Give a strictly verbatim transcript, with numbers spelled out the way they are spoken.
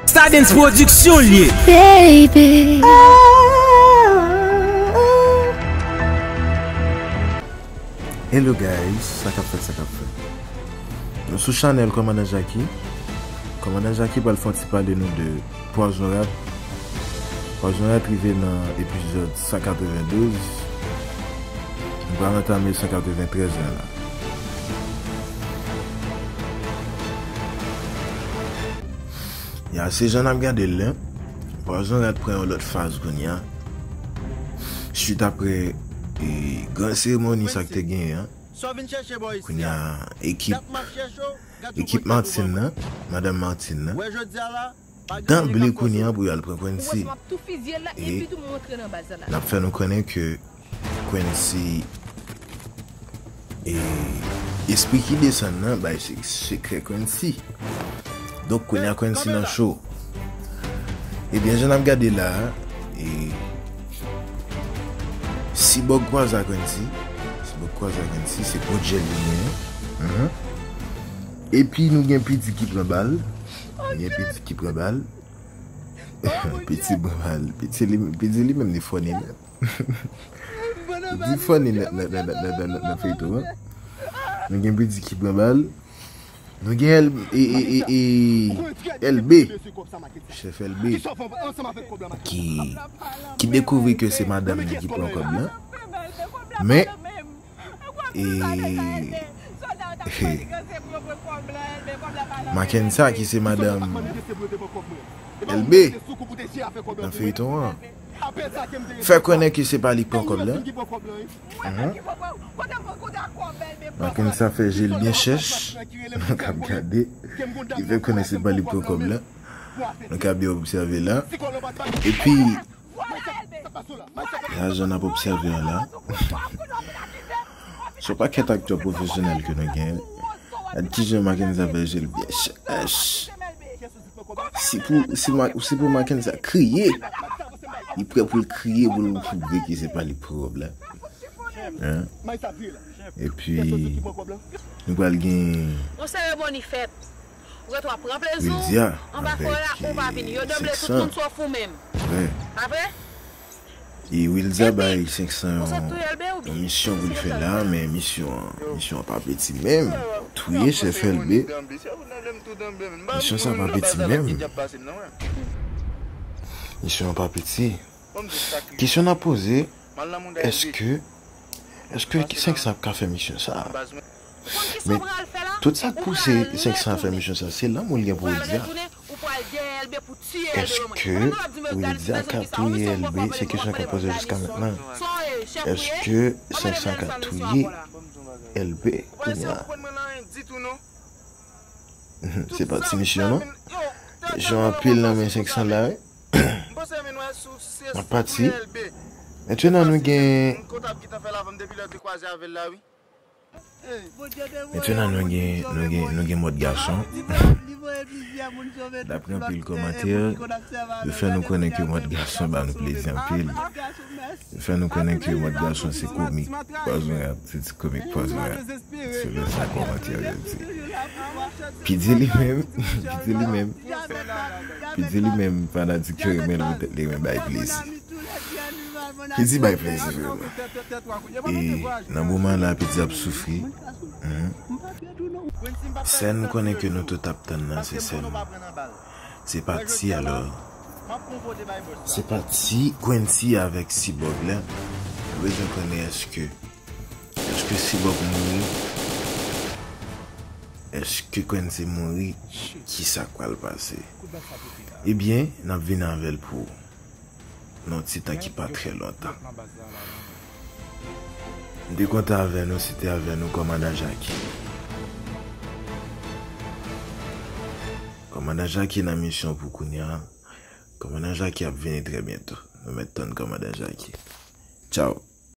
Stardens Production l ye. Baby. Hello guys, sa k ap fèt, sa k ap fèt? Nou sou chanèl Kòmandan Jacky. Kòmandan Jacky pral fè yon ti pale nou de Pwazon Rat. Pwazon Rat rive nan epizòd san katrevendouz. Nou pral antame san katreventrèz la la. Ya, se jan n ap gade l la, Pwazon Rat pran yon lòt faz kounye a. Swit apre e, gran seremoni sa k te genyen an. Kounye a, ekip, ekip Martine nan, madanm Martine nan, danble kounye a pou y al pran Quency. E n ap fè nou konnen ke Quency, e, espri ki desann nan bay se, sekrè Quency. Donk, kounye a Quency nan cho. Ebyen, jan n ap gade la a, e, Sibòg kwaze a Quency. Sibòg kwaze a Quency, se gwo djèl li genyen. Mhm. Epi, nou gen Piti ki pran bal. Nou gen Piti ki pran bal. Piti pran bal. Piti li, Piti li menm, li fòni nèt. Di fòni nan, nan, nan, nan, nan, nan, nan feyton an. Nou gen Piti ki pran bal. Nou gen L, e, e, e, e, L B. Chèf L B. Ki, ki dekouvri ke se madanm li ki pran kòb lan. Men, e, Mackenza ki se madanm L B nan feyton an. Fè konnen ke se pa li k pran kòb la. Mhm. Mackenza fè je l byen chèch. Nou k ap gade. Li fè konnen se pa li k pran kòb la. Nou ka byen obsève la. Epi, la jan n ap obsève an la. Se yon pakèt aktè pwofesyonèl ke nou gen. Gad kijan Mackenza fè je l byen chèch. Si pou, si Ma-, si pou Mackenza kriye, li prè pou l kriye pou l pwouve ke se pa li k pran kòb la. Hein? Epi, nou pral gen Yon seremoni fèt. Ou ret w ap pran plezi w Wildia anba fè la, ou pa vini. Yo danble tout moun sof ou menm. Vre. Pa vre? E Wildia bay senk san yon, yon misyon pou l fè la, men misyon an, misyon an pa piti menm. Touye chèf L B. Misyon sa pa piti menm. Misyon an pa piti. Kesyon n ap poze, èske, èske senk san ap ka fè misyon sa a? Men, tout sa k pouse senk san fè misyon sa, se lanmou l gen pou Wildia. Èske Wildia ka touye L B? Se kesyon k ap poze jiska mentnan. Èske senk san ka touye L B kounye a? Se pa ti misyon non. Misyon anpil nan men senk san la wi. N ap pati. Mentnan nou gen Mentnan nou gen, nou gen, nou gen mòd gason. Daprè anpil kòmantè, yo fè nou konnen ke mòd gason ba nou plezi anpil. Yo fè nou konnen ke mòd gason se komik. Pwazon Rat, se ti komik Pwazon Rat. Se lè sa kòmantè yo di. Piti li menm, Piti li menm. Piti li menm, fanatik yo renmen l poutèt li renmen bay plezi. Piti bay plezi vreman. E nan moman la, Piti ap soufri. Sèn konnen ke nou tout ap tann nan, se sèn. Se pati alò. Se pati Quency avèk Sibòg la. Nou bezwen konnen èske, èske Sibòg mouri? Èske Quency mouri? Kisa k pral pase? Ebyen, n ap vin avè l pou nou. Nan yon ti tan ki pa trè lontan. M te kontan avè nou, se te avè nou Kòmandan Jacky. Kòmandan Jacky nan misyon pou kounye a. Kòmandan Jacky ap vini trè byento. Nou mèt tann Kòmandan Jacky. Tchaw.